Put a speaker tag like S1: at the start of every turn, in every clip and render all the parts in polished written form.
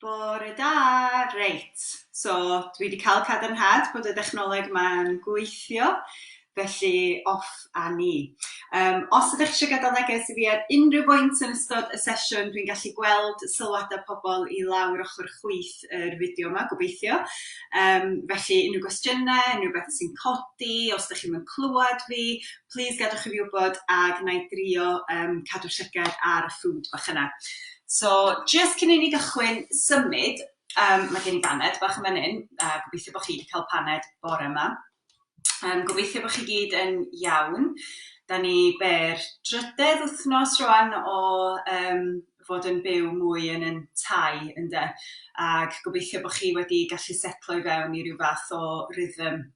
S1: Bore da, reit. So dwi 'di cael cadarnhad bod y dechnoleg 'ma'n gweithio, felly off â ni. Os ydych chi eisiau gadael neges i fi ar unrhyw bwynt yn ystod y sesiwn, dwi'n gallu gweld sylwadau pobl i lawr ochr chwith yr fideo yma, gobeithio. Felly unrhyw gwestiynau, unrhyw beth sy'n codi, os ydych chi'm yn clywed fi, plîs gadwch i fi wybod a gwna i drio cadw llygad ar y ffrwd bach yna. So, jyst cyn i ni gychwyn symud, mae gen i baned bach yn fan hyn, a gobeithio bod chi wedi cael paned bore yma. Gobeithio bod chi gyd yn iawn. Da ni ber drydedd wythnos rwan o fod yn byw mwy yn yn tai, ynde? Ac gobeithio bod chi wedi gallu setlo i fewn i ryw fath o rhythm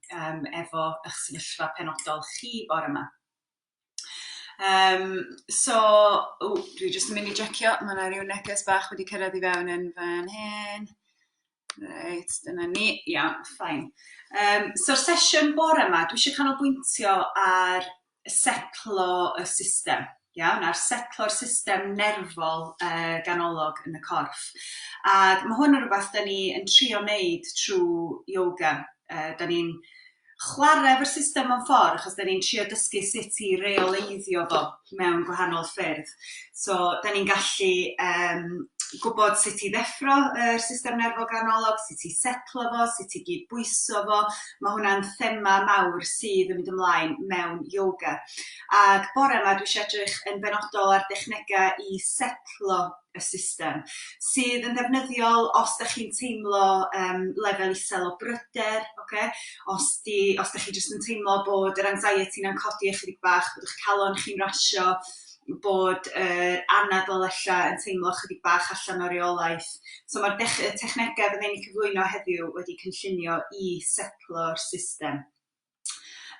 S1: efo eich sefyllfa penodol chi bore yma. So, ww, dwi jyst yn mynd i jecio, ma' 'na ryw neges bach wedi cyrraedd i fewn yn fan hyn. Reit, dyna ni, iawn, fine. So'r sesiwn bore 'ma, dwi isio canolbwyntio ar setlo y system, iawn, ar setlo'r system nerfol ganolog yn y corff. Ac ma' hwn yn rywbeth 'dan ni yn trio wneud trwy yoga. 'Dan ni'n chwarae efo'r system mewn ffordd, achos dan ni'n trio dysgu sut i reoleiddio fo mewn gwahanol ffyrdd. So dan ni'n gallu gwybod sut i ddeffro yr system nerfol ganolog, sut i setlo fo, sut i gydbwyso fo. Mae hwnna'n thema mawr sydd yn mynd ymlaen mewn yoga. Ac bore yma dwi eisiau edrych yn benodol ar dechnegau i setlo y system, sydd yn ddefnyddiol os dach chi'n teimlo lefel isel o bryder, ocê, os 'di os dach chi jyst yn teimlo bod yr anxiety 'na'n codi ychydig bach, bod eich calon chi'n rasio, bod yr anadl ella yn teimlo ychydig bach allan o reolaeth. So mae'r dech- y technegau fydden ni'n cyflwyno heddiw wedi cynllunio i setlo'r system.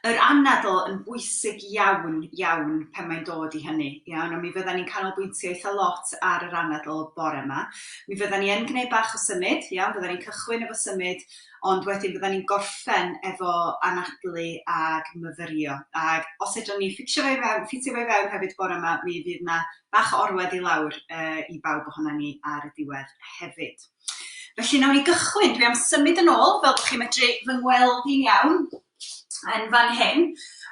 S1: Yr anadl yn bwysig iawn, iawn pan mae'n dod i hynny, iawn, a mi fyddan ni'n canolbwyntio eitha lot ar yr anadl bore 'ma. Mi fyddan ni yn gwneud bach o symud, iawn, fyddan ni'n cychwyn efo symud, ond wedyn fyddan ni'n gorffen efo anadlu ag myfyrio. Ag os fedrwn ni ffitio fo i fewn, ffitio fo i fewn hefyd bore 'ma, mi fydd 'na bach o orwedd i lawr i bawb ohonan ni ar y diwedd hefyd. Felly nawn ni gychwyn, dwi am symud yn ôl fel bod chi'n medru fy ngweld i'n iawn yn fan hyn.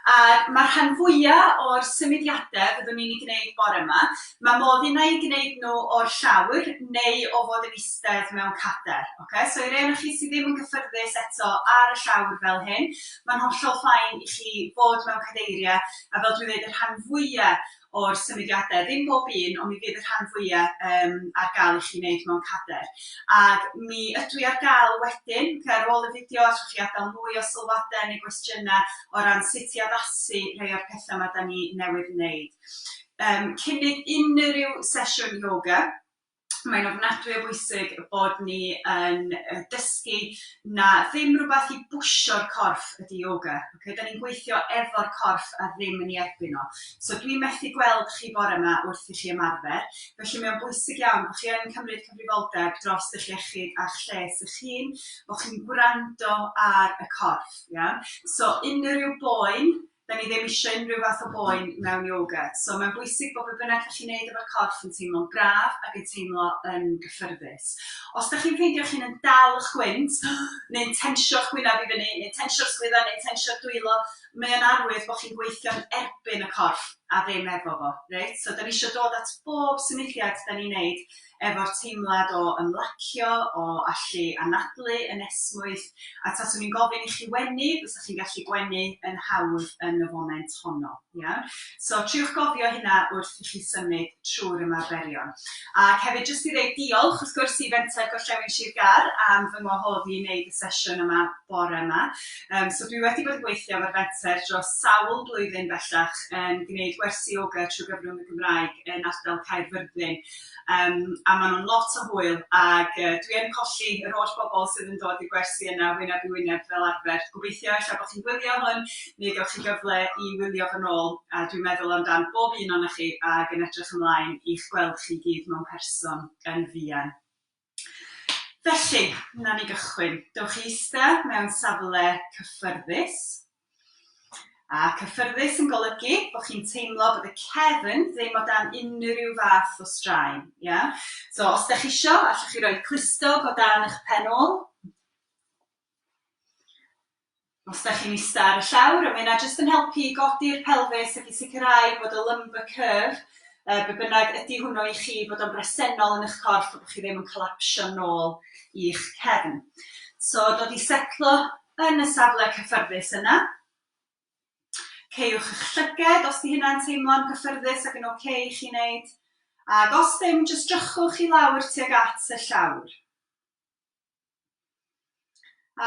S1: A mae'r rhan fwyaf o'r symudiadau fyddwn ni'n ei gwneud bore yma, mae modd unai i gwneud nhw o'r llawr neu o fod yn eistedd mewn cadair. Okay? So i rei ohonoch chi sydd ddim yn gyffyrddus eto ar y llawr fel hyn, mae'n hollol fine i chi fod mewn cadeiriau, a fel dwi'n dweud, y rhan fwyaf o'r symudiadau, ddim bob un, ond mi fydd y rhan fwya' ar gael i chi wneud mewn cadair. Ac mi ydw i ar gael wedyn, ocê, ar ôl y fideo, allwch chi adael mwy o sylwadau neu gwestiynau o ran sut i addasu rhai o'r pethau 'ma dan ni newydd wneud. Cyn wneud unrhyw sesiwn yoga, mae'n ofnadwy o bwysig bod ni yn dysgu na ddim rhywbeth i bwsio'r corff ydy yoga. Okay? Da ni'n gweithio efo'r corff a ddim yn ei erbyn o. So dwi'n methu gweld chi bore yma wrth i chi ymarfer, felly mae'n bwysig iawn bod chi yn cymryd cyfrifoldeb dros eich iechyd a'ch lles eich hun, bod chi'n gwrando ar y corff. Iawn? So unrhyw boen, Da ni ddim isio unrhyw fath o boen mewn yoga. So mae'n bwysig bod be bynnag dach chi'n neud efo'r corff yn teimlo'n braf ac yn teimlo yn gyffyrddus. Os dach chi'n ffeindio'ch hun yn dal y chwynt, neu'n tensio'ch gwyneb i fyny, neu'n tensio'r sgwyddau, neu'n tensio'r dwylo, mae o'n arwydd bod chi'n gweithio'n erbyn y corff a ddim efo fo, reit? So da ni isio dod at bob symudiad da ni'n neud efo'r teimlad o ymlacio, o allu anadlu yn esmwyth, a taswn i'n gofyn i chi wenu, fysa chi'n gallu gwenu yn hawdd yn y foment honno, iawn? So triwch gofio hynna wrth i chi symud trwy'r ymarferion. Ac hefyd jyst i ddeud diolch wrth gwrs i Fenter Gorllewin Sir Gâr am fy ngwahodd i wneud y sesiwn yma bore yma. So dwi wedi bod yn gweithio efo'r Fenter dros sawl blwyddyn bellach yn gwneud gwersi yoga trwy gyfrwng y Gymraeg yn ardal Caerfyrddin. A maen nhw'n lot o hwyl ac dwi yn colli yr holl bobl sydd yn dod i'r gwersi yna wyneb i wyneb fel arfer. Gobeithio ella bod chi'n gwylio hwn neu gewch chi gyfle i wylio fo nôl a dwi'n meddwl amdan bob un ohonoch chi ac yn edrych ymlaen i'ch gweld chi gyd mewn person yn fuan. Felly, wnawn ni gychwyn. Dewch i ista mewn safle cyffyrddus. A cyffyrddus yn golygu bod chi'n teimlo bod y cefn ddim o dan unrhyw fath o straen. Ia? So os da chi isio, allwch chi roi clustog o dan eich pen ôl. Os da chi'n ista ar y llawr, a mae hynna jyst yn helpu i godi'r pelfis ac i sicrhau bod y lumbar curve, be bynnag ydy hwnnw i chi, bod o'n bresennol yn eich corff a bod chi ddim yn collapsio nôl i'ch cefn. So dod i setlo yn y safle cyffyrddus yna. Caewch eich llyged os 'di hynna'n teimlo'n gyffyrddus ac yn ocê i chi wneud. Ac os ddim, jyst drychwch i lawr tuag at y llawr.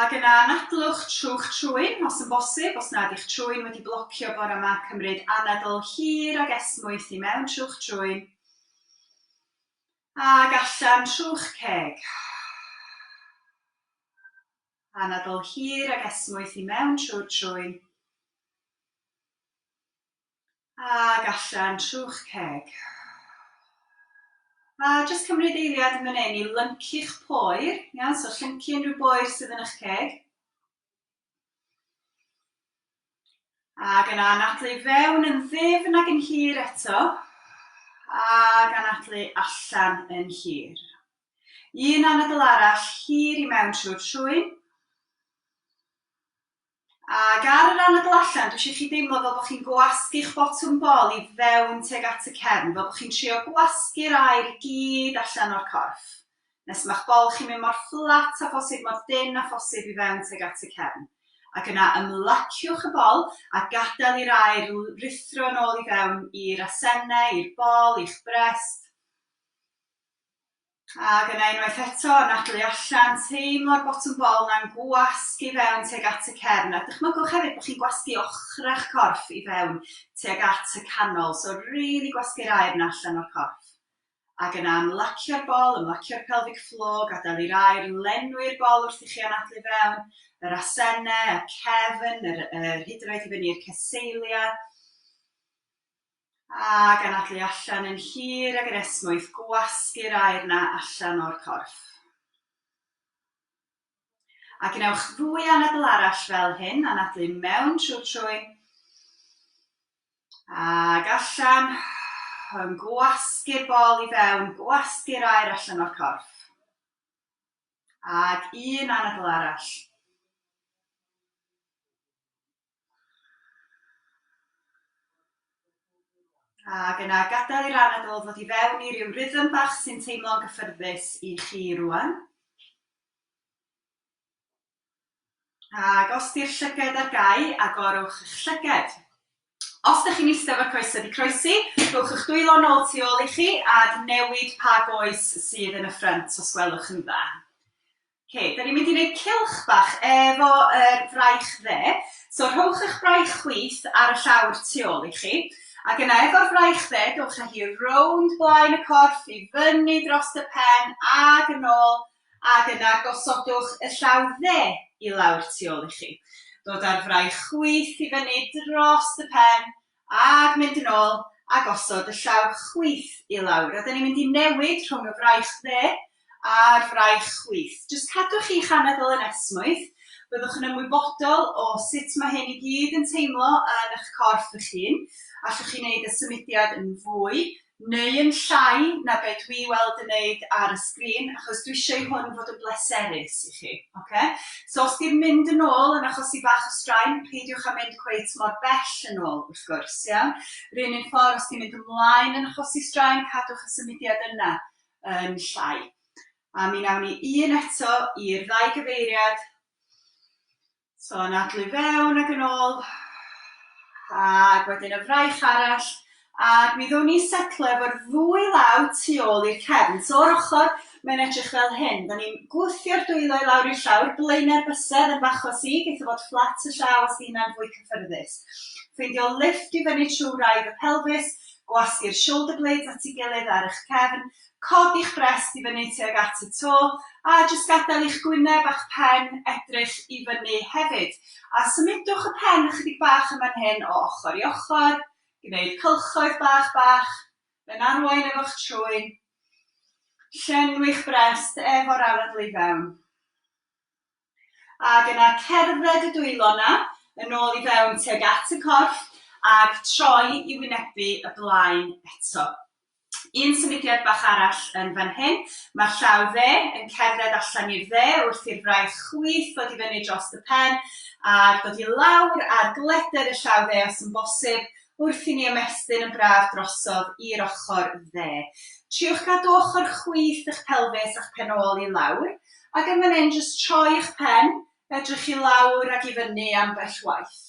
S1: Ac yna anadlwch trwy'ch trwyn, os yn bosib, os nad yw'ch trwyn wedi blocio bore yma, cymryd anadl hir ac esmwyth i mewn trwy'ch trwyn. Ac allan trwy'ch ceg. Anadl hir ac esmwyth i mewn trwy'r trwyn. Ac allan trwy'ch ceg. A jyst cymryd eiliad yn fan hyn i lyncu'ch poer, iawn, so llyncu unrhyw boer sydd yn eich ceg. Ac yna anadlu fewn yn ddyfn ac yn hir eto. Ac anadlu allan yn hir. Un anadl arall hir i mewn trwy'r trwyn. Ac ar yr anadl allan, dwi eisiau chi deimlo fel bod chi'n gwasgu'ch botwm bol i fewn tuag at y cefn, fel bod chi'n trio gwasgu'r aer i gyd allan o'r corff. Nes ma'ch bol chi'n mynd mor fflat â phosib, mor dynn â phosib i fewn tuag at y cefn. Ac yna ymlaciwch y bol a gadael i'r aer ruthro yn ôl i fewn i'r asennau, i'r bol, i'ch brest. Ac yna unwaith eto, anadlu allan, teimlo'r botwm bol na'n gwasgu fewn tuag at y cefn. A dychmygwch hefyd bod chi'n gwasgu ochrau'ch corff i fewn tuag at y canol. So really gwasgu'r aer na allan o'r corff. Ac yna ymlacio'r bol, ymlacio'r pelvic floor, gadael i'r aer lenwi'r bol wrth i chi anadlu fewn, yr asennau, y cefn, yr, yr hyd yn oed i fyny i'r ceseilia. Ac anadlu allan yn hir ac yn esmwyth, gwasgu'r aer 'na allan o'r corff. A gwnewch ddwy anadl arall fel hyn, anadlu mewn trwy'r trwyn, ac allan, yn gwasgu'r bol i fewn, gwasgu'r aer allan o'r corff. Ac un anadl arall. Ac yna gadael i'r anadl ddod i fewn i ryw rhythm bach sy'n teimlo'n gyffyrddus i chi rwan. Ac os di'r llyged ar gau, agorwch eich llyged. Os ydych chi'n eistedd efo'r coesau wedi croesi, rhowch eich dwylo nôl tu ôl i chi a newid pa goes sydd yn y ffrynt os gwelwch yn dda. Ok, da ni'n mynd i wneud cylch bach efo yr fraich dde. So rhowch eich braich chwith ar y llawr tu ôl i chi. Ac yna efo'r fraich dde, dowch â hi rownd blaen y corff i fyny dros y pen ag yn ôl, ac yna gosodwch y llaw dde i lawr tu ôl i chi. Dod â'r fraich chwith i fyny dros y pen Ac mynd yn ôl a gosod y llaw chwith i lawr. A 'dan ni'n mynd i newid rhwng y fraich dde a'r fraich chwith. Jyst cadwch chi'ch anadl yn esmwyth. Byddwch yn ymwybodol o sut mae hyn i gyd yn teimlo yn eich corff eich hun. Allwch chi wneud y symudiad yn fwy neu yn llai na be dwi weld yn neud ar y sgrin, achos dwi eisiau i hwn fod yn bleserus i chi, ocê? So os di'r mynd yn ôl yn achosi bach o straen, peidiwch â mynd cweit mor bell yn ôl, wrth gwrs, iawn? Yr un un ffordd, os di'n mynd ymlaen yn achosi straen, cadwch y symudiad yna yn llai. A mi wnawn ni un eto i'r ddau gyfeiriad. So anadlu fewn ac yn ôl, ac wedyn y fraich arall, ac mi ddown ni setlo efo'r ddwy law tu ôl i'r cefn. So o'r ochr, mae'n edrych fel hyn. Da ni'n gwthio'r dwylo i lawr i'r llawr, blaenau'r bysedd yn fachos i, geith o fod fflat y llaw os di hynna'n fwy cyffyrddus. Ffeindio lift i fyny trwy wraidd y pelfis, gwasgu'r shoulder blades at ei gilydd ar eich cefn, Codi'ch brest i fyny tuag at y to, a jyst gadael i'ch gwyneb a'ch pen edrych i fyny hefyd. A symudwch y pen ychydig bach yn fan hyn o ochr i ochr, gwneud cylchoedd bach bach, yn arwain efo'ch trwyn. Llenwi'ch brest efo'r anadl i fewn. Ac yna cerdded y dwylo 'na yn ôl i fewn tuag at y corff ac troi i wynebu y blaen eto. Un symudiad bach arall yn fan hyn, mae'r llaw dde yn cerdded allan i'r dde wrth i'r fraich chwith ddod i fyny dros y pen a dod i lawr ar gledr y llaw dde os yn bosib wrth i ni ymestyn yn braf drosodd i'r ochr dde. Triwch gadw ochr chwith eich pelfis a'ch pen ôl i lawr ac yn fan hyn jyst troi eich pen, edrych i lawr ac i fyny ambell waith.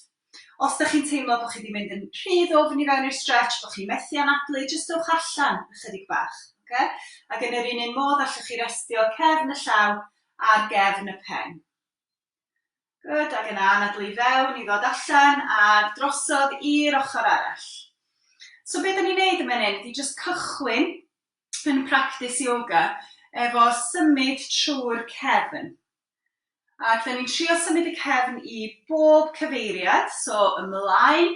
S1: Os dach chi'n teimlo bod chi 'di mynd yn rhy ddwfn i fewn i'r stretch, bod chi'n methu anadlu, jyst dowch allan ychydig bach, ocê? Ac yn yr un un modd allwch chi restio cefn y llaw ar gefn y pen. Good, ac yna anadlu i fewn i ddod allan a drosodd i'r ochr arall. So be 'dan ni'n neud yn fan hyn ydi jyst cychwyn yn practis yoga efo symud trwy'r cefn. Ac 'dan ni'n trio symud y cefn i bob cyfeiriad, so ymlaen,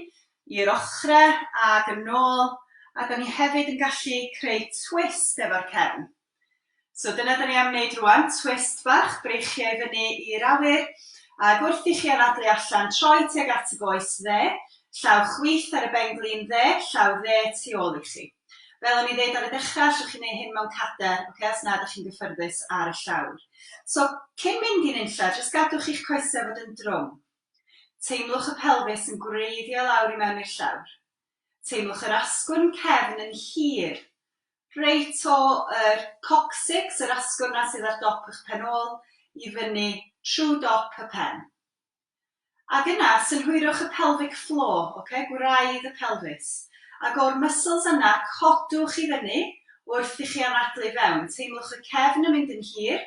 S1: i'r ochre ac yn ôl, a 'dan ni hefyd yn gallu creu twist efo'r cefn. So dyna 'dan ni am wneud rŵan, twist bach, breichiau i fyny i'r awyr, ac wrth i chi anadlu allan, troi tuag at y goes dde, llaw chwith ar y ben-glin dde, llaw dde tu ôl i chi. Fel o'n i ddeud ar y dechrau, allwch chi wneud hyn mewn cader, ocê, os na ydych chi'n gyffyrddus ar y llawr. So, cyn mynd i nunlla, jyst gadwch i'ch coesau fod yn drwm. Teimlwch y pelfis yn gwreiddio lawr i mewn i'r llawr. Teimlwch yr asgwrn cefn yn hir, reit o yr coccyx, yr asgwrn 'na sydd ar dop eich pen ôl, i fyny trwy dop y pen. Ac yna, synhwyrwch y pelvic floor, ocê, gwraidd y pelfis. Ac o'r muscles yna, codwch i fyny wrth i chi anadlu fewn. Teimlwch y cefn yn mynd yn hir.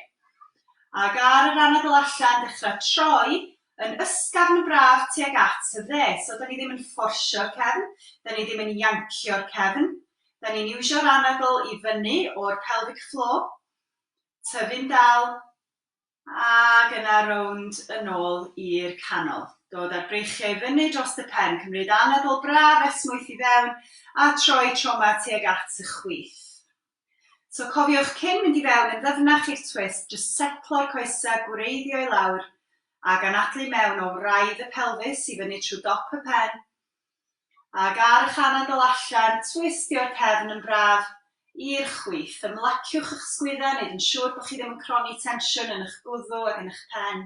S1: Ac ar yr anadl allan, dechrau troi yn ysgafn braf tuag at y dde. So, da ni ddim yn fforsio'r cefn, da ni ddim yn iancio'r cefn. Da ni'n iwsio'r anadl i fyny o'r pelvic floor, tyfu'n dal, Ac yna rownd yn ôl i'r canol. Dod â'r breichiau i fyny dros y pen, cymryd anadl braf esmwyth i fewn a troi tro 'ma tuag at y chwith. So cofiwch cyn mynd i fewn yn ddyfnach i'r twist, jyst setlo'r coesau, gwreiddio i lawr ac anadlu mewn o wraidd y pelfis i fyny trwy dop y pen. Ac ar eich anadl allan, twistio'r cefn yn braf i'r chwith. Ymlaciwch eich sgwyddau, wneud yn siŵr bod chi ddim yn cronni tensiwn yn eich gwddw ac yn eich pen.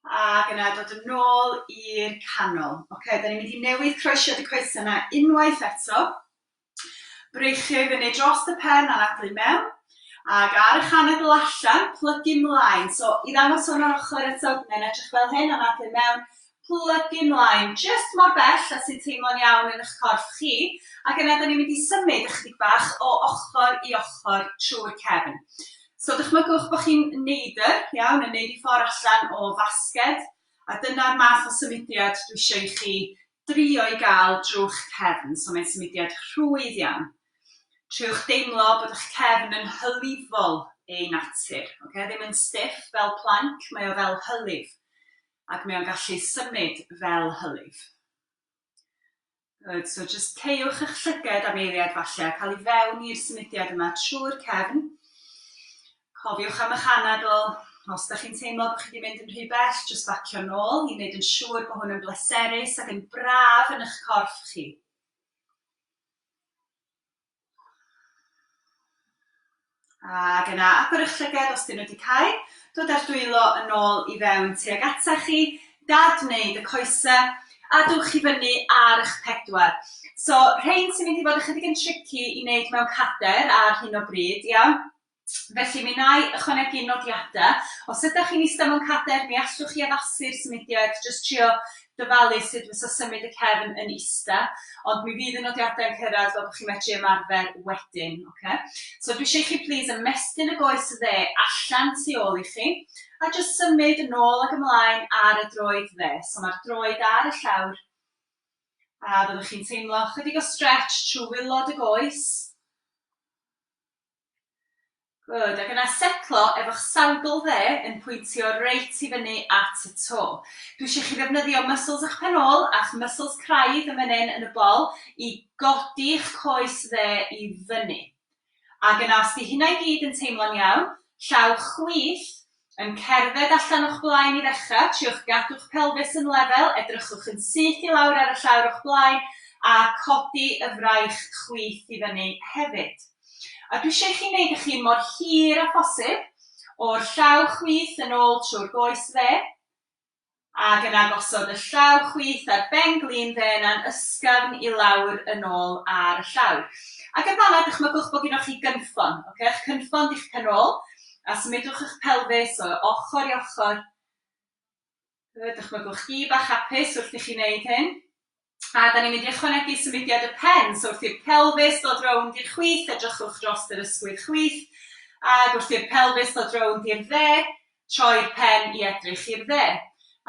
S1: Ac yna dod yn ôl i'r canol. Oce, okay, da ni'n mynd i newid croesiad y coesau yna unwaith eto. Breichio i fyny dros y pen anadlu mewn. Ac ar eich anadl allan, plygu mlaen. So, i ddangos hwn o'r ochr eto, mae'n edrych fel hyn, anadlu mewn, plygu mlaen, jyst mor bell a sy'n teimlo'n iawn yn eich corff chi. Ac yna, da ni'n mynd i symud ychydig bach o ochr i ochr trwy'r cefn. So, dychmygwch bod chi'n neidr, iawn, yn neud i ffordd allan o fasged, a dyna'r math o symudiad dwi eisiau i chi drio i gael drw'ch cefn, so mae'n symudiad rhwydd iawn. Triwch deimlo bod eich cefn yn hylifol ei natur, okay? Ddim yn stiff fel plank, mae o fel hylif, ac mae o'n gallu symud fel hylif. Good, so just caewch eich llyged am eiliad falle a cael i fewn i'r symudiad yma trwy'r cefn. Cofiwch am eich anadl. Os dach chi'n teimlo bod chi wedi mynd yn rhy bell, jyst bacio nôl i wneud yn siŵr bod hwn yn bleserus ac yn braf yn eich corff chi. Ac yna agor eich llyged os dyn nhw wedi cau, dod â'r dwylo yn ôl i fewn tuag ata chi, dadwneud y coesau, a dowch i fyny ar eich pedwar. So, rhein sy'n mynd i fod ychydig yn tricky i wneud mewn cader ar hyn o bryd, iawn? Felly mi wna i ychwanegu nodiadau. Os ydych chi'n eistedd mewn cadair, mi allwch chi addasu'r symudiad, jyst trio dyfalu sut fysa symud y cefn yn ista, ond mi fydd y nodiadau yn cyrraedd fel bod chi'n medru ymarfer wedyn. Okay? So dwi eisiau i chi please ymestyn y goes dde allan tu ôl i chi, a jyst symud yn ôl ac ymlaen ar y droed dde. So mae'r droed ar y llawr, a byddwch chi'n teimlo chydig o stretch trwy wylod y goes. Good, ac yna setlo efo'ch sawdl dde yn pwyntio reit i fyny at y to. Dwi eisiau chi ddefnyddio muscles eich pen ôl a'ch muscles craidd yn fan hyn yn y bol i godi'ch coes dde i fyny. Ac yna os di hynna i gyd yn teimlo'n iawn, llaw chwith. Yn cerdded allan o'ch blaen i ddechrau, triwch gadw'ch pelfis yn lefel, edrychwch yn syth i lawr ar y llawr o'ch blaen a codi y fraich chwith i fyny hefyd. A dwi eisiau i chi wneud eich hun mor hir â phosib, o'r llaw chwith yn ôl trwy'r goes dde, Ac yna gosod y llaw chwith a'r ben-glin dde yna'n ysgafn i lawr yn ôl ar y llawr. Ac yn fan'na dychmygwch bod gynoch chi gynffon, ocê, 'ych cynffon 'di'ch pen ôl, a symudwch eich pelfis o ochr i ochr. Good, dychmygwch chi bach hapus wrth i chi wneud hyn. A da ni'n mynd i ychwanegu symudiad y pen, so wrth i'r pelfis ddod rownd i'r chwith, edrychwch dros yr ysgwydd chwith, ac wrth i'r pelfis ddod rownd i'r dde, troi'r pen i edrych i'r dde.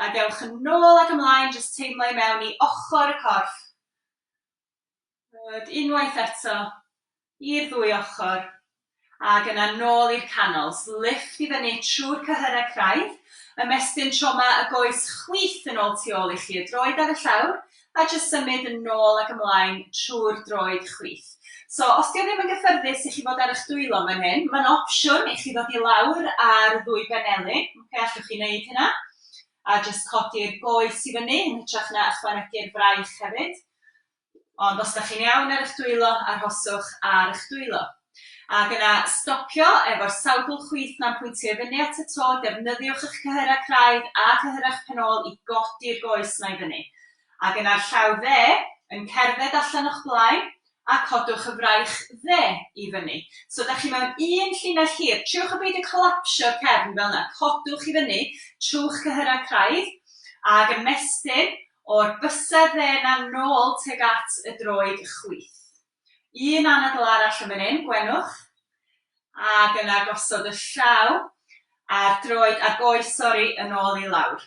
S1: Ac ewch yn ôl ac ymlaen, jyst teimlo i mewn i ochr y corff. Good. Unwaith eto, i'r ddwy ochr, ac yna nôl i'r canol. So lift i fyny trwy'r cyhyrau craidd, ymestyn tro 'ma y goes chwith yn ôl tu ôl i chi, y droed ar y llawr, a jyst symud yn ôl ac ymlaen trwy'r droed chwith. So, os 'di o ddim yn gyffyrddus i chi fod ar eich dwylo fan hyn, mae'n opsiwn i chi ddod i lawr ar ddwy benelin, ocê, allwch chi wneud hynna, a jyst codi'r goes i fyny yn hytrach na ychwanegu'r fraich hefyd. Ond os dach chi'n iawn ar eich dwylo, arhoswch ar eich dwylo. Ac yna stopio efo'r sawdl chwith 'na'n pwyntio i fyny at y to, defnyddiwch eich cyhyrau craidd a cyhyrau'ch pen ôl i godi'r goes 'na i fyny. Ac yna'r llaw dde yn cerdded allan o'ch blaen a codwch y fraich dde i fyny. So dach chi mewn un llinell hir, triwch a beidio colapsio'r cefn fel 'na, codwch i fyny trwy'ch cyhyrau craidd ac ymestyn O'r bysedd dde 'na nôl tuag at y droed chwith. Un anadl arall yn fan hyn, gwenwch. Ac yna gosod y llaw a'r droed, a'r goes, sori, yn ôl i lawr.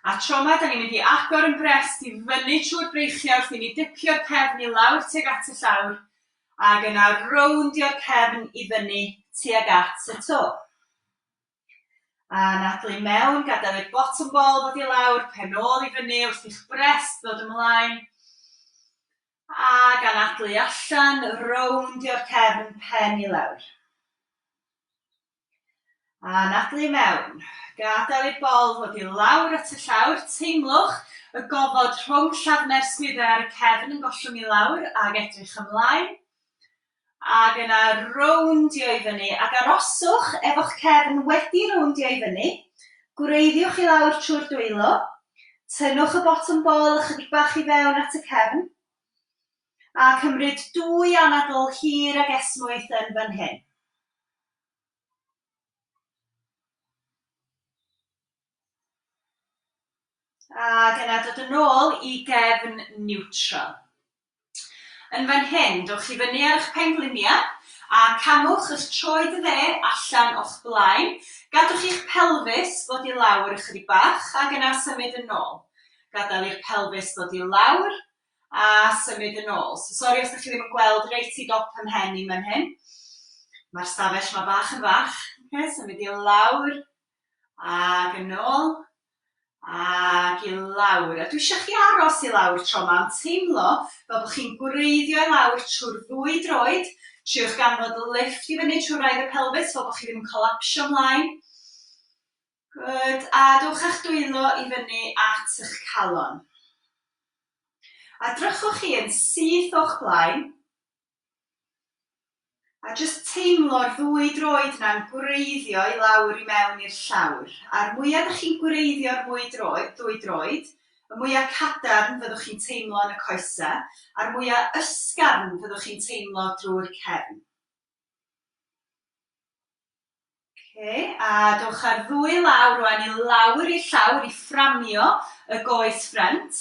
S1: A tro 'ma, da ni'n mynd i agor yn brest i fyny trwy'r breichiau wrth i ni dipio'r cefn i lawr tuag at y llawr, ac yna rowndio'r cefn i fyny tuag at y to. Anadlu mewn, gadael i'r bottom ball ddod i lawr, pen ôl i fyny wrth i'ch brest ddod ymlaen. Ac anadlu allan, rowndio'r cefn, pen i lawr. Anadlu mewn, gadael i'r bol ddod i lawr at y llawr, teimlwch y gofod rhwng llafnau'r sgwyddau ar y cefn yn gollwng i lawr ac edrych ymlaen. Ac yna rowndio i fyny, ac aroswch efo'ch cefn wedi rowndio i fyny. Gwreiddiwch i lawr trwy'r dwylo. Tynnwch y bottom ball ychydig bach i fewn at y cefn. A cymryd dwy anadl hir ac esmwyth yn fan hyn. Ac yna dod yn ôl i gefn niwtral. Yn fan hyn, dowch i fyny ar eich pengliniau a camwch eich troed dde allan o'ch blaen. Gadwch i'ch pelfis ddod i lawr ychydig bach ac yna symud yn ôl. Gadael i'r pelfis ddod i lawr a symud yn ôl. So sori os ydych chi ddim yn gweld reit i dop 'y mhen i fan hyn. Mae'r stafell 'ma bach yn fach. Okay, symud i lawr Ac yn ôl. Ac i lawr. A dwi eisiau chi aros i lawr tro 'ma, ond teimlo fel bod chi'n gwreiddio i lawr trwy'r ddwy droed. Triwch ganfod lift i fyny trwy wraidd y pelfis fel bod chi ddim yn colapsio ymlaen. Good. A dowch â'ch dwylo i fyny at eich calon. A drychwch chi yn syth o'ch blaen. A jyst teimlo'r ddwy droed 'na'n gwreiddio i lawr i mewn i'r llawr. A'r mwya dych chi'n gwreiddio'r mwy droed, ddwy droed, y mwya cadarn fyddwch chi'n teimlo yn y coese, a'r mwya ysgafn fyddwch chi'n teimlo drwy'r cefn. Ok, a dowch â'r ddwy law rwan i lawr i'r llawr i fframio y goes ffrynt.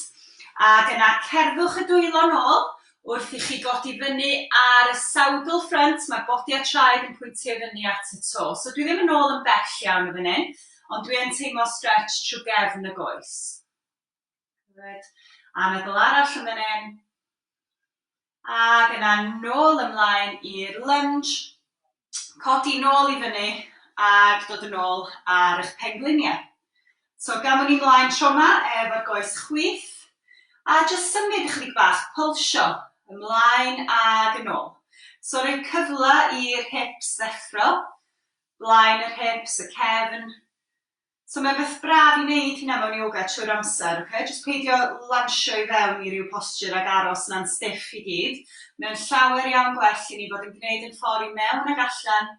S1: Ac yna cerddwch y dwylo nôl wrth i chi godi fyny ar y sawdl ffrynt, mae'r bodi a traed yn pwyntio i fyny at y to. So dwi ddim yn ôl yn bell iawn yn fan hyn, ond dwi yn teimlo stretch trwy gefn y goes. Good. Anadl arall yn fan hyn. Ac yna nôl ymlaen i'r lunge. Codi nôl i fyny ac dod yn ôl ar eich pengliniau. So gamwn ni mlaen tro 'ma efo'r goes chwith a jyst symud ychydig bach, pulsio ymlaen ag yn ôl. So rhoi cyfle i'r hips ddeffro. Blaen yr hips, y cefn. So mae'n beth braf i wneud hynna mewn yoga trwy'r amser, okay? Jyst peidio lansio i fewn i ryw posture ag aros na'n stiff i gyd. Mae'n llawer iawn gwell i ni fod yn gwneud yn ffordd i mewn ag allan,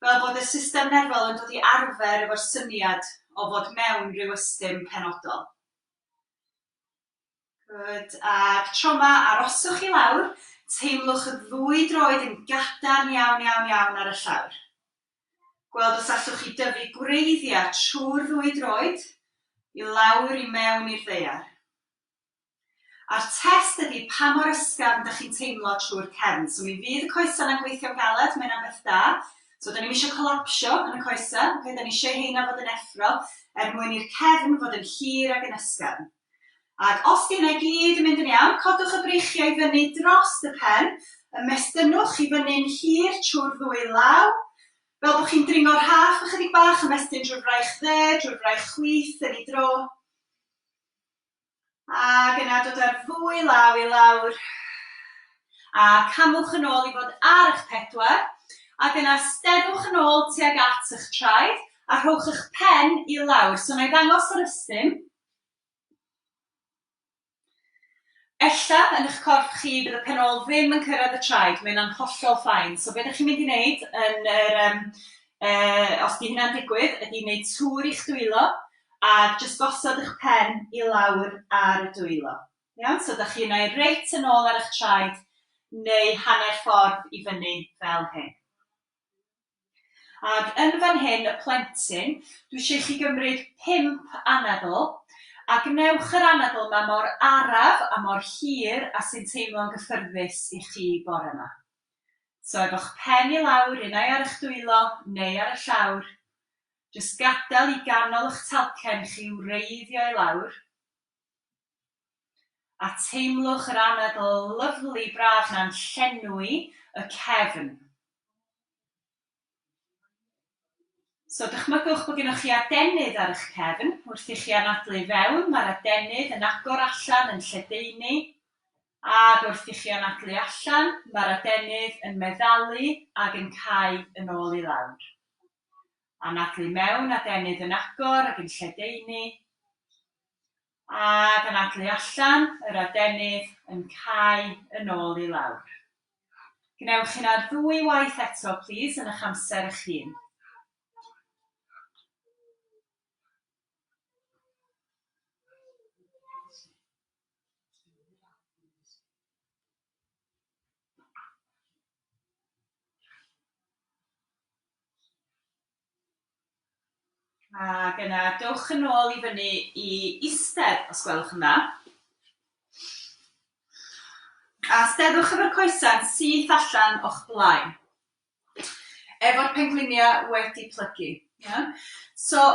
S1: fel bod y system nerfol yn dod i arfer efo'r syniad o fod mewn rhyw ystum penodol. Good. Ac tro 'ma, aroswch i lawr, teimlwch y ddwy droed yn gadarn iawn, iawn, iawn ar y llawr. Gweld os allwch chi dyfu gwreiddiau trwy'r ddwy droed i lawr i mewn i'r ddaear. A'r test ydy pa mor ysgafn dych chi'n teimlo trwy'r cefn. So mi fydd y coesau yna'n gweithio'n galed, mae hynna'n beth da. So da ni'm eisiau colapsio yn y coesau, okay? Da ni eisiau heina fod yn effro er mwyn i'r cefn fod yn hir ac yn ysgafn. Ac os 'di hynna i gyd yn mynd yn iawn, codwch y breichiau i fyny dros y pen, ymestynnwch i fyny'n hir trwy'r ddwy law, fel bod chi'n dringo'r rhaff ychydig bach, ymestyn drwy'r fraich dde, drwy'r fraich chwith yn ei dro. Ac yna dod â'r ddwy law i lawr. A camwch yn ôl i fod ar eich pedwar. Ac yna steddwch yn ôl tuag at eich traed a rhowch eich pen i lawr. So na i ddangos yr ystum. Ella yn eich corff chi bydd y pen ôl ddim yn cyrraedd y traed, mae hynna'n hollol fine. So be dach chi'n mynd i wneud yn yr yym os 'di hynna'n digwydd ydy wneud tŵr i'ch dwylo a jyst gosod eich pen i lawr ar y dwylo. Iawn? So dach chi yna i reit yn ôl ar eich traed neu hanner ffordd i fyny fel hyn. Ac yn fan hyn, y plentyn, dwi eisiau i chi gymryd 5 anadl, a gwnewch yr anadl yma mor araf a mor hir a sy'n teimlo'n gyffyrddus i chi bore yma. So efo'ch pen i lawr, unai ar eich dwylo neu ar y llawr, jyst gadael i ganol eich talcen chi wreiddio i lawr, a teimlwch yr anadl lyfli braf na'n llenwi y cefn. So dychmygwch bod gennych chi adenydd ar eich cefn. Wrth i chi anadlu i fewn, mae'r adenydd yn agor allan, yn lledaenu. Ac wrth i chi anadlu allan, mae'r adenydd yn meddalu ac yn cau yn ôl i lawr. Anadlu mewn, adenydd yn agor ac yn lledaenu. Ac anadlu allan, yr adenydd yn cau yn ôl i lawr. Gwnewch hynna ddwy waith eto, plîs, yn eich amser eich hun. Ac yna, dewch yn ôl i fyny i eistedd, os gwelwch yn dda. A steddwch efo'r coesau'n syth allan o'ch blaen. Efo'r pengliniau wedi plygu. Iawn? So,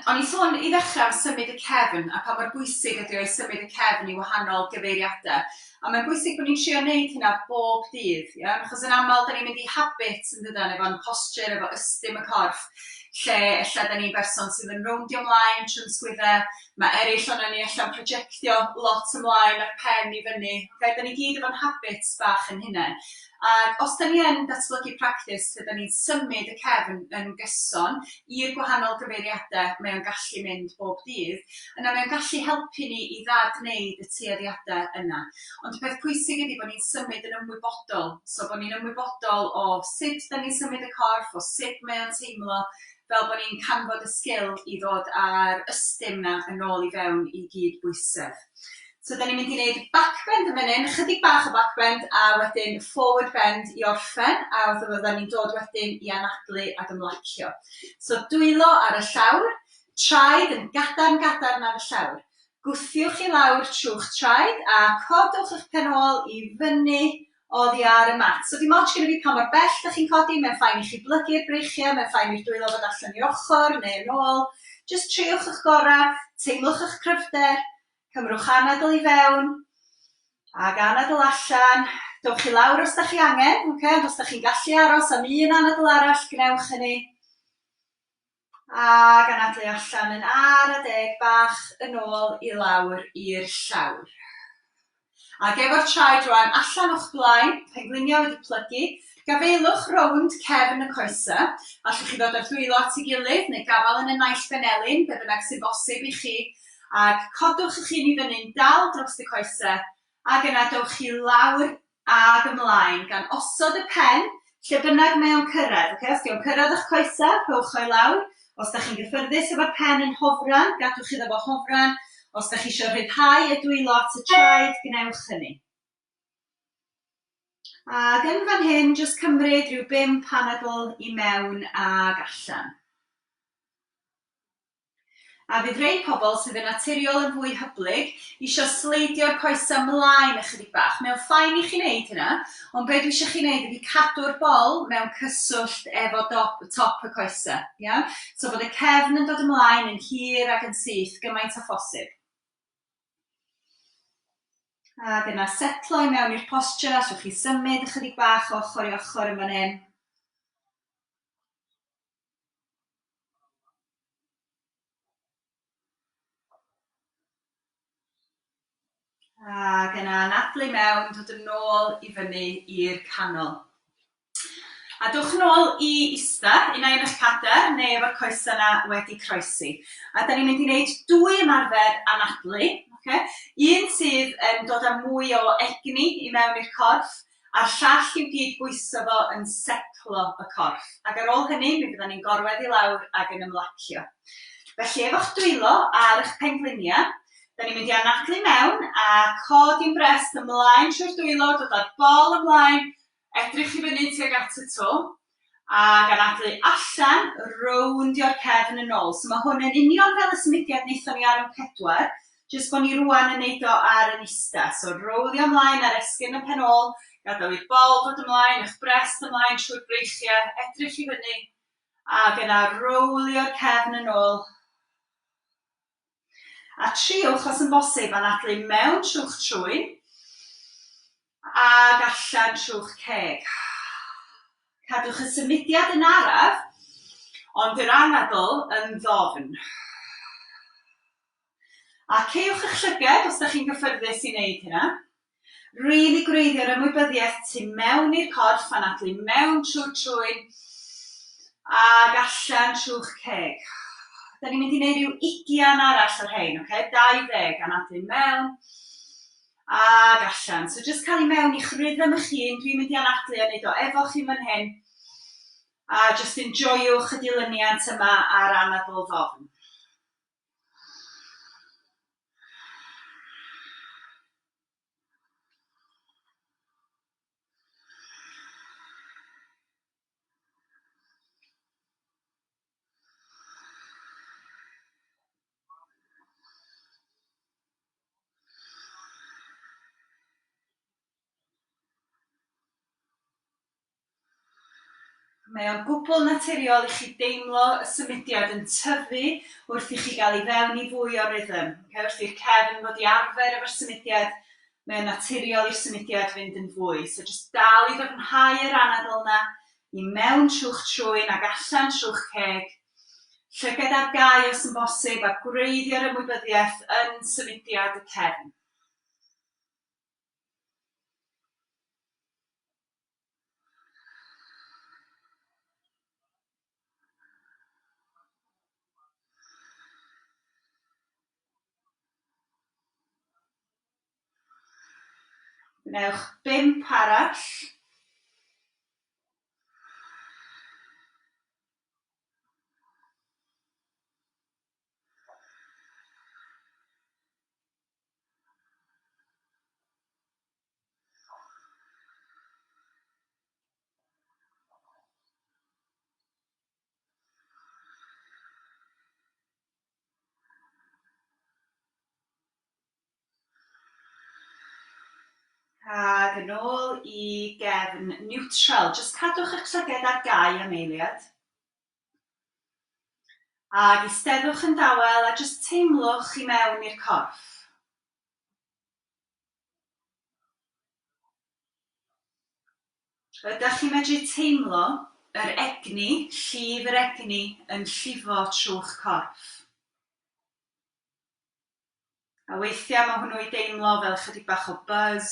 S1: o'n i'n sôn i ddechrau am symud y cefn a pa mor bwysig ydy o i symud y cefn i wahanol gyfeiriadau. A mae'n bwysig bod ni'n trio wneud hynna bob dydd, iawn? Achos yn aml, da ni'n mynd i habits yn dydan, efo'n posture, efo ystum y corff, lle ella da ni'n berson sydd yn rowndio ymlaen trwy'n sgwyddau, mae eraill ohonon ni ella'n projectio lot ymlaen a'r pen i fyny. Okay? Da ni gyd efo'n habits bach yn hunain. Ac os da ni yn datblygu practis lle da ni'n symud y cefn yn gyson i'r gwahanol gyfeiriadau mae o'n gallu mynd bob dydd, yna mae o'n gallu helpu ni i ddad-wneud y tueddiadau yna. Ond y peth pwysig ydy bod ni'n symud yn ymwybodol, so bod ni'n ymwybodol o sut da ni'n symud y corff, o sut mae o'n teimlo, fel bod ni'n canfod y sgil i ddod â'r ystum 'na yn ôl i fewn i gyd-bwysedd. So da ni'n mynd i wneud backbend yn fan hyn, chydig bach o backbend a wedyn forward bend i orffen, a fyddan ni'n dod wedyn i anadlu ac ymlacio. So dwylo ar y llawr, traed yn gadarn gadarn ar y llawr. Gwthiwch i lawr trwy'ch traed a codwch eich pen ôl i fyny oddi ar y mat. So dim ots gyda fi pa mor bell dach chi'n codi, mae'n fine i chi blygu'r breichiau, mae'n fine i'r dwylo fod allan i'r ochr neu yn ôl. Jyst triwch eich gorau, teimlwch eich cryfder, cymrwch anadl i fewn ac anadl allan. Dowch i lawr os dach chi angen, ocê, ond os dach chi'n gallu aros am un anadl arall, gwnewch hynny. Ac anadlu allan yn ara deg bach yn ôl i lawr i'r llawr. Ac efo'r traed rwan allan o'ch blaen, pengliniau wedi plygu, gafaelwch rownd cefn y coesau. Allwch chi ddod â'r dwylo at ei gilydd neu gafael yn y naill benelin, be bynnag sy'n bosib i chi. Ac codwch eich hun i fyny'n dal dros y coesau, ac yna dowch chi lawr ag ymlaen, gan osod y pen lle bynnag mae o'n cyrraedd. Okay? Os 'di o'n cyrraedd eich coesau, rhowch o i lawr. Os da chi'n gyffyrddus efo'r pen yn hofran, gadwch iddo fo hofran. Os da chi eisiau rhyddhau y dwylo at y traed, gwnewch hynny. Ac yn fan hyn, jyst cymryd rhyw bump anadl i mewn ag allan. A fydd rhei pobl sydd yn naturiol yn fwy hyblyg isio sleidio'r coesau mlaen ychydig bach. Mae o'n fine i chi wneud hynna, ond be dwi eisiau chi wneud ydy cadw'r bol mewn cyswllt efo dop, top y coesau. Iawn? So bod y cefn yn dod ymlaen yn hir ac yn syth gymaint â phosib. Ac yna setlo i mewn i'r posture, allwch chi symud ychydig bach o ochr i ochr yn fan hyn. Ac yna anadlu mewn, dod yn ôl i fyny i'r canol. A dwch yn ôl i ista, un ai yn eich cadair neu efo'r coesau yna wedi croesi. A da ni'n mynd i wneud dwy ymarfer anadlu. Okay? Un sydd yn dod â mwy o egni i mewn i'r corff, a'r llall i'w gyd bwyso fo yn setlo y corff. Ac ar ôl hynny, mi fyddan ni'n gorwedd i lawr ac yn ymlacio. Felly, efo'ch dwylo ar eich pengliniau, da ni'n mynd i anadlu mewn a codi'n brest ymlaen trwy'r dwylo, dod â'r bol ymlaen, edrych i fyny tuag at y to, ac anadlu allan, rowndio'r cefn yn ôl. So mae hwn yn union fel y symudiad wnaethon ni ar yn 4, jyst bod ni rwan yn neud o ar yn ista. So rowlio ymlaen ar esgyrn y pen ôl, gadael i'r bol ddod ymlaen, eich brest ymlaen trwy'r breichiau, edrych i fyny, ac yna rowlio'r cefn yn ôl. A triwch, os yn bosib, anadlu mewn trwy'ch trwyn ac allan trwy'ch ceg. Cadwch y symudiad yn araf, ond yr anadl yn ddofn. A caewch eich llyged os da chi'n gyffyrddus i wneud hynna. Rili gwreiddio'r ymwybyddiaeth tu mewn i'r corff, anadlu mewn trwy'r trwyn ag allan trwy'ch ceg. Da ni'n mynd i wneud rhyw ugian arall o'r rhain, oce? Okay? 20, anadlu mewn ag allan. So just cael i mewn i'ch rhythm eich hun, dwi'n mynd i anadlu a wneud o efo chi fan hyn. A just enjoywch y dilyniant yma a'r anadl ddofn. Mae o'n gwbl naturiol i chi deimlo y symudiad yn tyfu wrth i chi gael i fewn i fwy o rhythm. Okay? Wrth i'r cefn ddod i arfer efo'r symudiad, mae o'n naturiol i'r symudiad fynd yn fwy. So jyst dal i ddyfnhau yr anadl yna, i mewn trwy'ch trwyn ac allan trwy'ch ceg. Llygad ar gau os yn bosib a gwreiddio'r ymwybyddiaeth yn symudiad y cefn. Gwnewch bump arall. Ac yn ôl i gefn niwtral. Jyst cadwch eich llyged ar gau am eiliad. Ac eisteddwch yn dawel a jyst teimlwch i mewn i'r corff. Ydach chi'n medru teimlo yr egni, llif yr egni, yn llifo trwy'ch corff? A weithiau mae hwnnw i deimlo fel chydig bach o buzz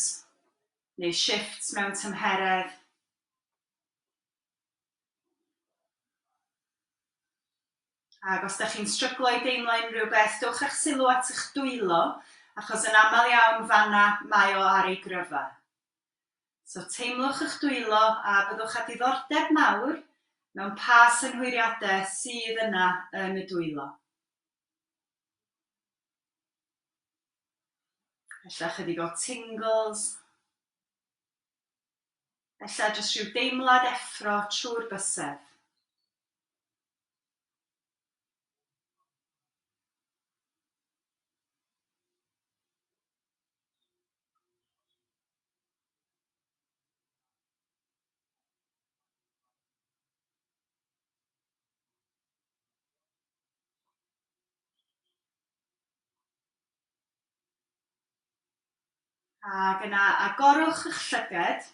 S1: neu shifts mewn tymheredd. Ac os da chi'n stryglo i deimlo unrhyw beth, dowch â'ch sylw at eich dwylo, achos yn aml iawn fanna mae o ar ei gryfa. So teimlwch eich dwylo a byddwch â diddordeb mawr mewn pa synhwyriadau sydd yna yn y dwylo. Ella chydig o tingles. Ella jyst rhyw deimlad effro trwy'r bysedd. Ac yna agorwch eich llyged.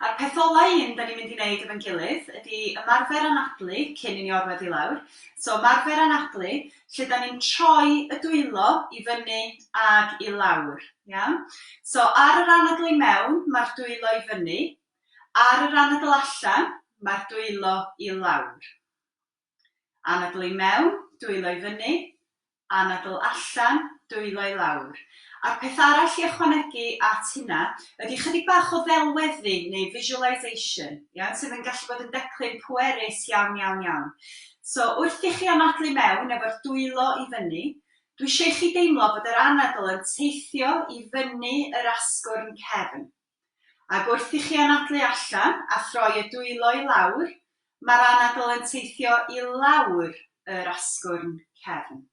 S1: A'r peth ola un da ni'n mynd i wneud efo'n gilydd ydy ymarfer anadlu cyn i ni orwedd i lawr. So ymarfer anadlu lle da ni'n troi y dwylo i fyny ag i lawr. Iawn? So ar yr anadlu i mewn, mae'r dwylo i fyny. Ar yr anadl allan, mae'r dwylo i lawr. Anadlu i mewn, dwylo i fyny. Anadl allan, dwylo i lawr. A'r peth arall i ychwanegu at hynna ydy chydig bach o ddelweddu neu visualisation, iawn, sydd yn gallu bod yn declyn pwerus iawn, iawn, iawn. So wrth i chi anadlu mewn efo'r dwylo i fyny, dwi eisiau i chi deimlo bod yr anadl yn teithio i fyny yr asgwrn cefn. Ac wrth i chi anadlu allan a throi y dwylo i lawr, mae'r anadl yn teithio i lawr yr asgwrn cefn.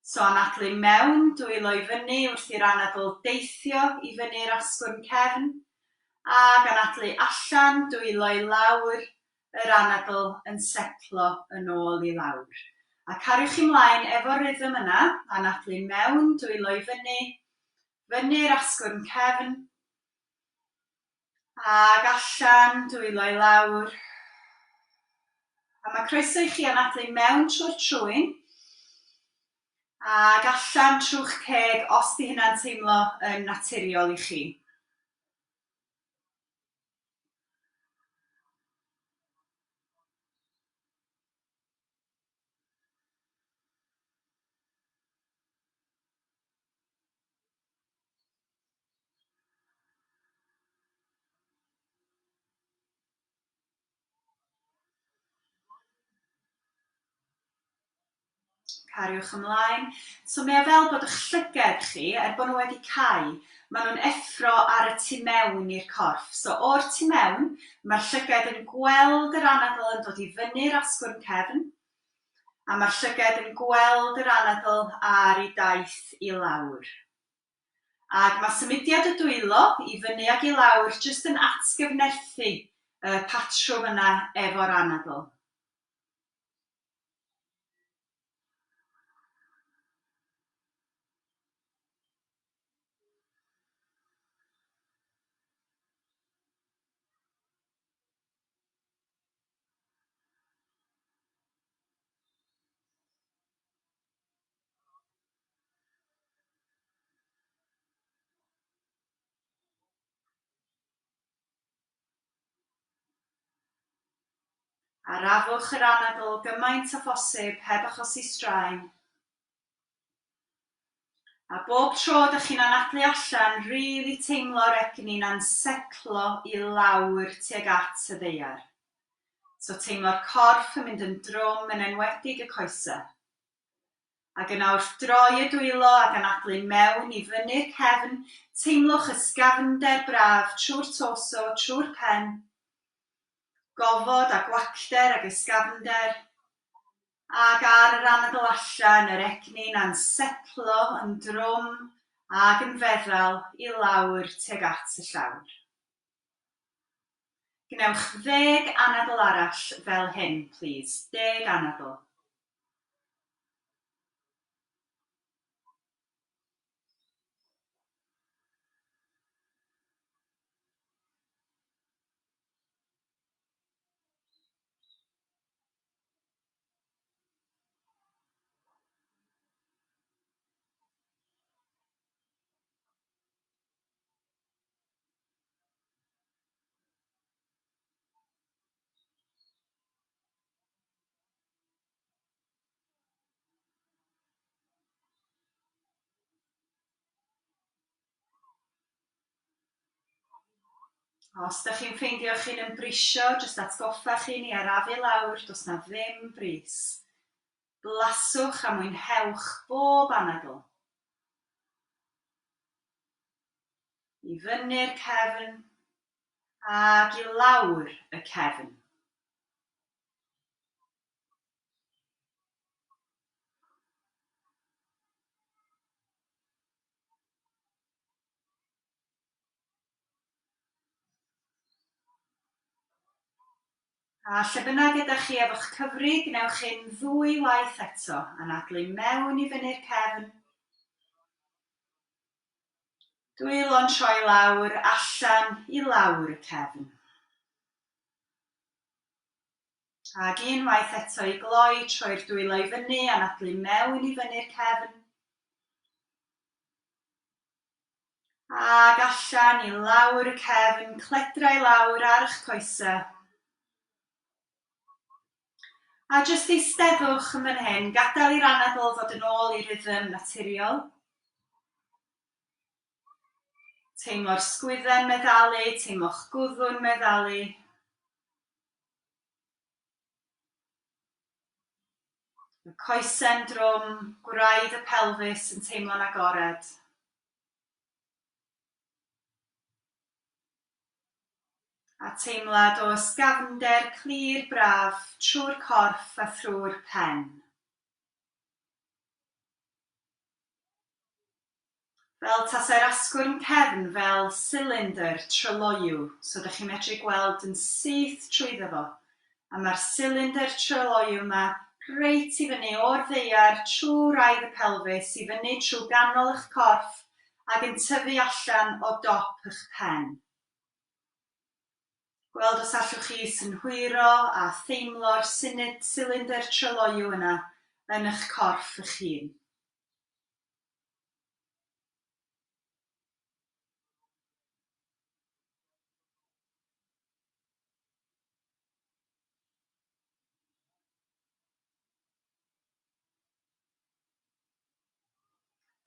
S1: So anadlu mewn, dwylo i fyny wrth i'r anadl deithio i fyny'r asgwrn cefn, ac anadlu allan, dwylo i lawr, yr anadl yn setlo yn ôl i lawr. A cariwch ymlaen efo'r rhythm yna, anadlu mewn, dwylo i fyny, fyny'r asgwrn cefn, ac allan, dwylo i lawr. A mae croeso i chi anadlu mewn trwy'r trwyn, ac allan trwy'ch ceg os 'di hynna'n teimlo yn naturiol i chi. Cariwch ymlaen. So mae o fel bod eich llyged chi, er bod nhw wedi cau, maen nhw'n effro ar y tu mewn i'r corff. So o'r tu mewn, mae'r llyged yn gweld yr anadl yn dod i fyny'r asgwrn cefn, a mae'r llyged yn gweld yr anadl ar ei daith i lawr. Ac mae symudiad y dwylo i fyny ag i lawr jyst yn atgyfnerthu y patrwm yna efo'r anadl. Arafwch yr anadl gymaint â phosib heb achosi straen. A bob tro dych chi'n anadlu allan, rili teimlo'r egni 'na'n setlo i lawr tuag at y ddaear. So teimlo'r corff yn mynd yn drwm, yn enwedig y coesau. Ac yna wrth droi y dwylo ac anadlu mewn i fyny'r cefn, teimlwch ysgafnder braf trwy'r torso, trwy'r pen, gofod a gwacter ac ysgafnder, ac ar yr anadl allan yr egni 'na'n setlo yn drwm ac yn feddal i lawr tuag at y llawr. Gwnewch 10 anadl arall fel hyn, plîs. 10 anadl. Os da chi'n ffeindio chi'n ymbrisio, jyst atgoffa chi'n i arafu lawr, does na ddim brys. Blaswch a mwynhewch bob anadl. I fyny'r cefn ac i lawr y cefn. A lle bynnag ydych chi efo'ch cyfri, gwnewch hyn ddwy waith eto, anadlu mewn i fyny'r cefn. Dwylo'n troi lawr, allan i lawr y cefn. Ac unwaith eto i gloi, troi'r dwylo i fyny, anadlu mewn i fyny'r cefn. Ac allan i lawr y cefn, cledrau lawr ar eich coesau. A jyst eisteddwch yn fan hyn, gadael i'r anadl ddod yn ôl i rhythm naturiol. Teimlo'r sgwydden meddalu, teimlo'ch gwddw'n meddalu. Y coesen drwm, gwraidd y pelfis yn teimlo'n agored. A teimlad o ysgafnder clir braf trwy'r corff a thrwy'r pen. Fel tasai'r asgwrn cefn fel silindr tryloyw, so dych chi'n medru gweld yn syth trwyddo fo. A mae'r silindr tryloyw yma reit i fyny o'r ddaear trwy wraidd y pelfis, i fyny trwy ganol eich corff ac yn tyfu allan o dop eich pen. Gweld os allwch chi synhwyro a theimlo'r silindr tryloyw yna yn eich corff eich hun.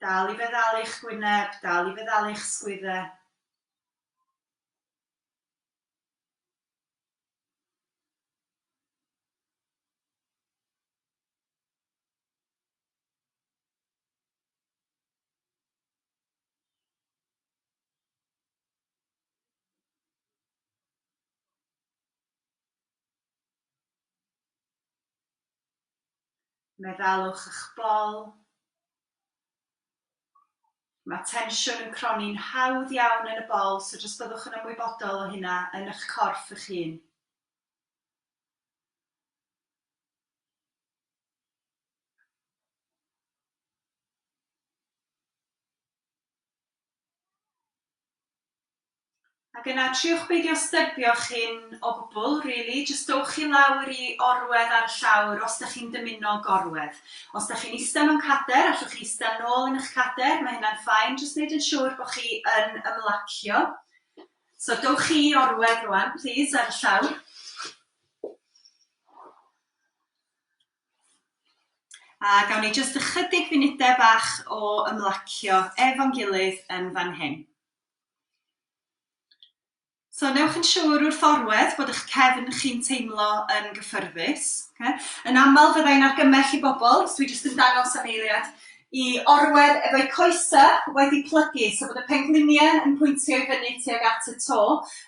S1: Dal i feddalu'ch gwyneb, dal i feddalu'ch sgwyddau. Meddalwch eich bol. Mae tensiwn yn croni'n hawdd iawn yn y bol, so jyst byddwch yn ymwybodol o hynna yn eich corff eich hun. Ac yna, triwch beidio styrbio'ch hun o gwbl, rili. Jyst dowch i lawr i orwedd ar y llawr os dach chi'n dymuno gorwedd. Os dach chi'n ista mewn cader, allwch chi ista nôl yn eich cader, mae hynna'n fine. Jyst wneud yn siŵr bod chi yn ymlacio. So dowch chi i orwedd rwan, plîs, ar y llawr. A gawn ni jyst ychydig funudau bach o ymlacio efo'n gilydd yn fan hyn. So newch yn siŵr wrth orwedd bod eich cefn chi'n teimlo yn gyffyrddus. Okay? Yn aml fyddai'n argymell i bobl, os dwi jyst yn dangos am eiliad, i orwedd efo'u coesau wedi plygu, so bod y pengliniau yn pwyntio i fyny tuag at y to.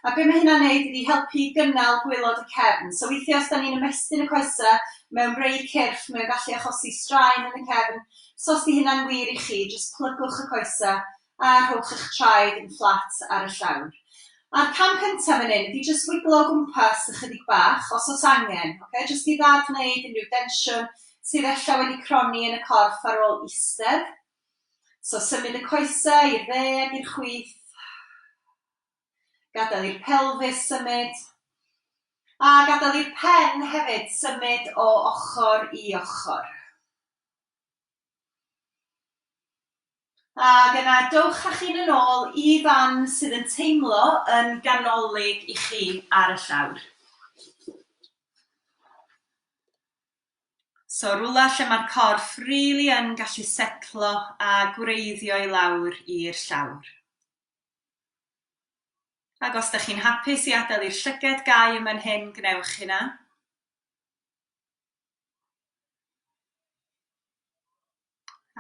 S1: A be mae hynna'n neud ydi helpu i gynnal gwaelod y cefn. So weithiau os da ni'n ymestyn y coesau mewn rei cyrff, mae'n gallu achosi straen yn y cefn. So os di hynna'n wir i chi, jyst plygwch y coesau a rhowch eich traed yn fflat ar y llawr. A'r cam cyntaf fan hyn ydi jyst wiglo o gwmpas ychydig bach, os oes angen, ocê, jyst i ddad-wneud unrhyw densiwn sydd ella wedi cronni yn y corff ar ôl eistedd. So symud y coesau i'r dde ac i'r chwith. Gadael i'r pelfis symud. A gadael i'r pen hefyd symud o ochr i ochr. Ac yna dowch â'ch hun yn ôl i fan sydd yn teimlo yn ganolig i chi ar y llawr. So rwla lle mae'r corff rili yn gallu setlo a gwreiddio i lawr i'r llawr. Ac os da chi'n hapus i adael i'r llyged gau yn fan hyn, gwnewch hynna.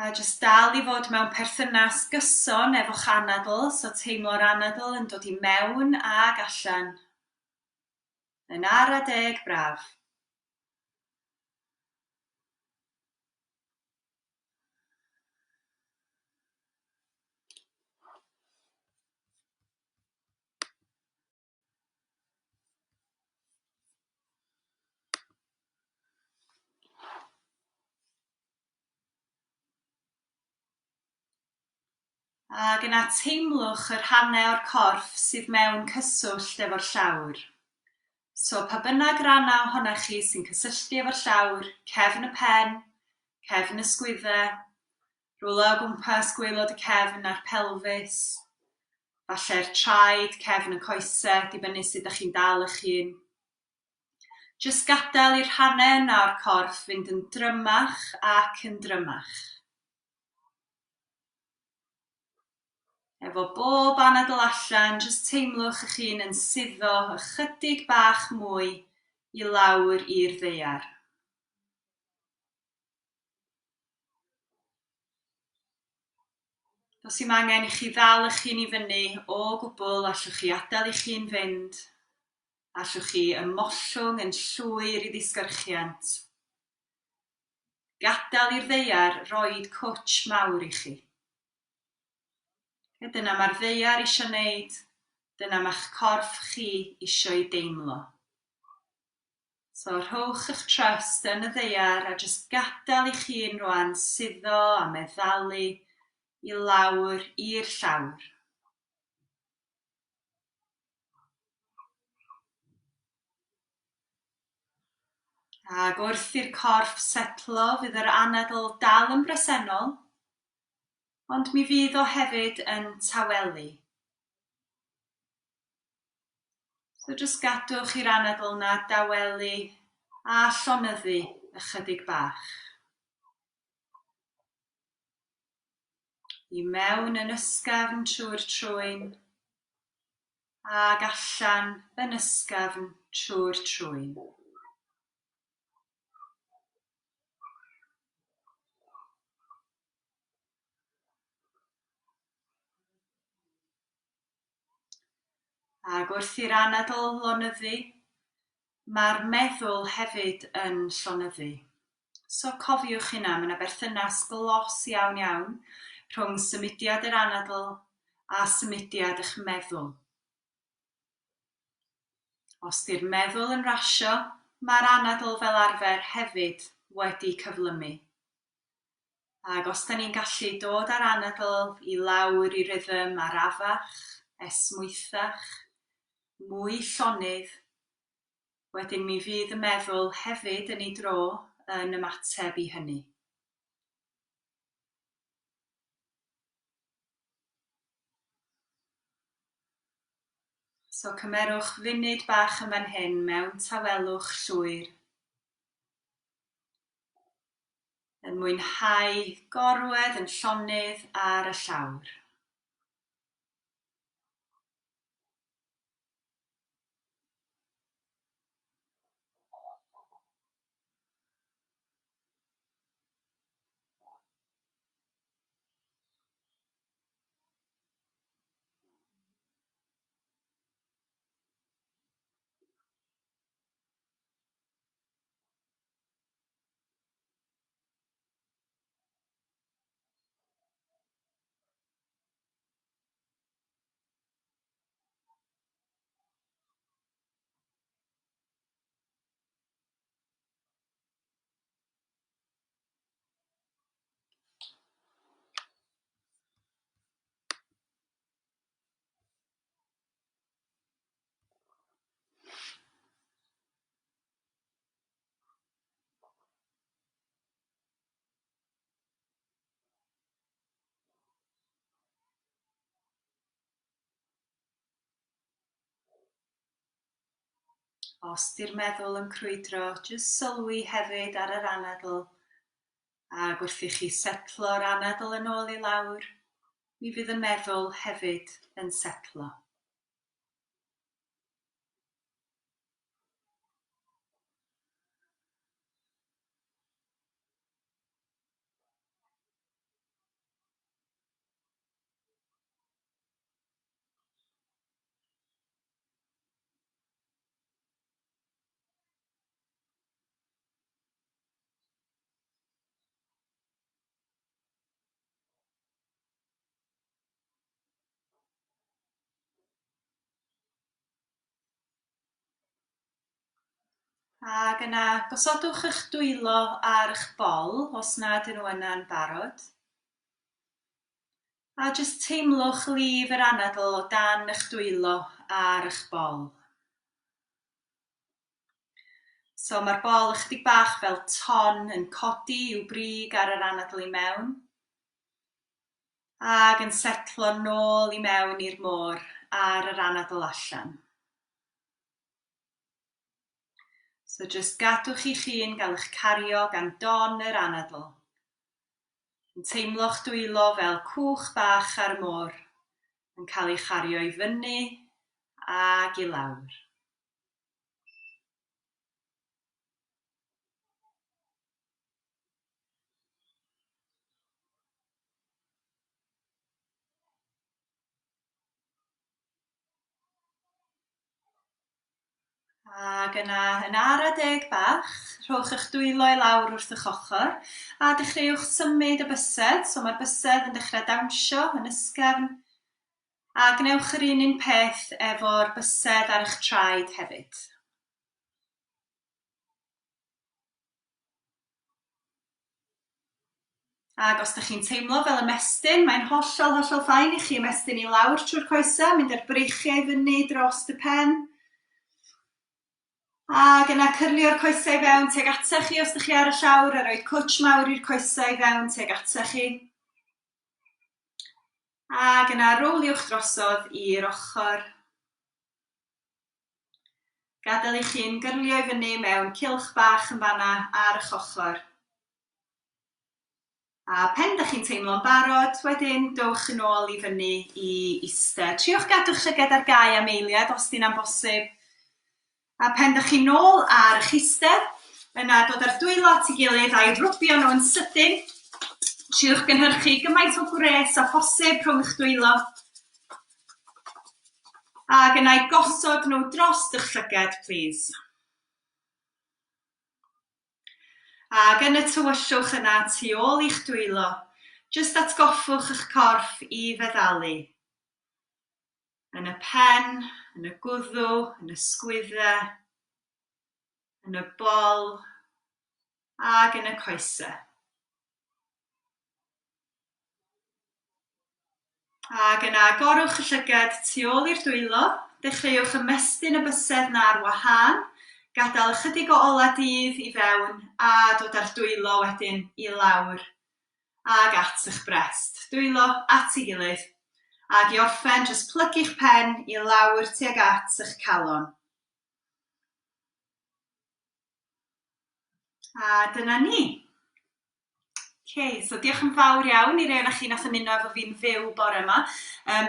S1: A jyst dal i fod mewn perthynas gyson efo'ch anadl, so teimlo'r anadl yn dod i mewn ag allan. Yn ara deg braf. Ac yna teimlwch y rhannau o'r corff sydd mewn cyswllt efo'r llawr. So pa bynnag rannau ohonoch chi sy'n cysylltu efo'r llawr, cefn y pen, cefn y sgwyddau, rwla o gwmpas gwaelod y cefn a'r pelfis, falle'r traed, cefn y coesau, dibynnu sut dach chi'n dal eich hun. Jyst gadael i'r rhannau yna o'r corff fynd yn drymach ac yn drymach. Efo bob anadl allan, jyst teimlwch eich hun yn suddo ychydig bach mwy i lawr i'r ddaear. Does dim angen i chi ddal eich hun i fyny o gwbl, allwch chi adael i'ch hun fynd, allwch chi ymollwng yn llwyr i ddisgyrchiant. Gadael i'r ddaear roid cwtsh mawr i chi. Dyna mae'r ddaear isio wneud, dyna mae'ch corff chi isio'i deimlo. So rhowch eich trust yn y ddaear a jyst gadael i'ch hun rwan suddo a meddalu i lawr i'r llawr. Ac wrth i'r corff setlo, fydd yr anadl dal yn bresennol, ond mi fydd o hefyd yn tawelu. So jyst gadwch i'r anadl 'na dawelu a llonyddu ychydig bach. I mewn yn ysgafn trwy'r trwyn ag allan yn ysgafn trwy'r trwyn. Ac wrth i'r anadl lonyddu, mae'r meddwl hefyd yn llonyddu. So cofiwch hynna, mae yna berthynas glos iawn iawn rhwng symudiad yr anadl a symudiad eich meddwl. Os di'r meddwl yn rasio, mae'r anadl fel arfer hefyd wedi cyflymu. Ac os da ni'n gallu dod â'r anadl i lawr i rhythm arafach, esmwythach, mwy llonydd, wedyn mi fydd y meddwl hefyd yn ei dro yn ymateb i hynny. So cymerwch funud bach yn fan hyn mewn tawelwch llwyr. Yn mwynhau gorwedd yn llonydd ar y llawr. Os di'r meddwl yn crwydro, jyst sylwi hefyd ar yr anadl, ac wrth i chi setlo'r anadl yn ôl i lawr, mi fydd y meddwl hefyd yn setlo. Ac yna gosodwch eich dwylo ar eich bol os nad ydyn nhw yna'n barod. A jyst teimlwch lif yr anadl o dan eich dwylo ar eich bol. So mae'r bol ychydig bach fel ton yn codi i'w brig ar yr anadl i mewn ac yn setlo nôl i mewn i'r môr ar yr anadl allan. So jyst gadwch i'ch hun gael eich cario gan don yr anadl. Yn teimlo'ch dwylo fel cwch bach ar y môr, yn cael ei chario i fyny ag i lawr. Ac yna, yn ara deg bach, rhowch eich dwylo i lawr wrth eich ochr a dechreuwch symud y bysedd. So mae'r bysedd yn dechrau dawnsio yn ysgafn. A gwnewch yr un un peth efo'r bysedd ar eich traed hefyd. Ac os dych chi'n teimlo fel ymestyn, mae'n hollol, hollol fine i chi ymestyn i lawr trwy'r coesau, mynd â'r breichiau i fyny dros y pen. Ac yna cyrlio'r coesau i fewn tuag atach chi os dych chi ar y llawr a rhoi cwtsh mawr i'r coesau i fewn tuag atach chi. Ac yna rowliwch drosodd i'r ochr. Gadael i chi'n gyrlio i fyny mewn cylch bach yn fanna ar eich ochr. A pen dach chi'n teimlo'n barod, wedyn dowch yn ôl i fyny i iste. Triwch gadw'ch llygad ar gau am eiliad os 'di hynna'n bosib. A pen dach chi nôl ar eich istedd, yna dod â'r dwylo at ei gilydd a'i rwbio nhw yn sydyn. Triwch gynhyrchu gymaint o gwres â phosib rhwng eich dwylo. Ac yna i gosod nhw dros eich llygad, plîs. Ac yn y tywyllwch yna tu ôl i'ch dwylo, jyst atgoffwch eich corff i feddalu. Yn y pen, yn y gwddw, yn y sgwyddau, yn y bol, ac yn y coesau. Ac yna agorwch y llygad tu ôl i'r dwylo, dechreuwch ymestyn y bysedd 'na ar wahân, gadael ychydig o ola dydd i fewn a dod â'r dwylo wedyn i lawr ag at eich brest. Dwylo at ei gilydd. Ac i orffen, jyst plygu'ch pen i lawr tuag at eich calon. A dyna ni. Ok, so diolch yn fawr iawn i rei ohonoch chi nath ymuno efo fi'n fyw bore yma.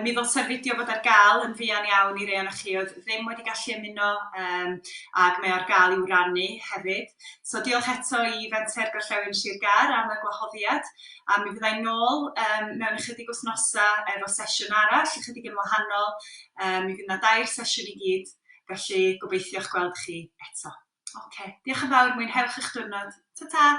S1: Mi ddylsa'r fideo fod ar gael yn fuan iawn i rei ohonoch chi oedd ddim wedi gallu ymuno ac mae ar gael i'w rannu hefyd. So diolch eto i Fenter Gorllewin Sir Gâr am y gwahoddiad a mi fyddai nôl mewn ychydig wythnosau efo sesiwn arall, ychydig yn wahanol. Mi fydd 'na dair sesiwn i gyd, felly gobeithio'ch gweld chi eto. Ocê, diolch yn fawr, mwynhewch eich diwrnod. Ta-ta!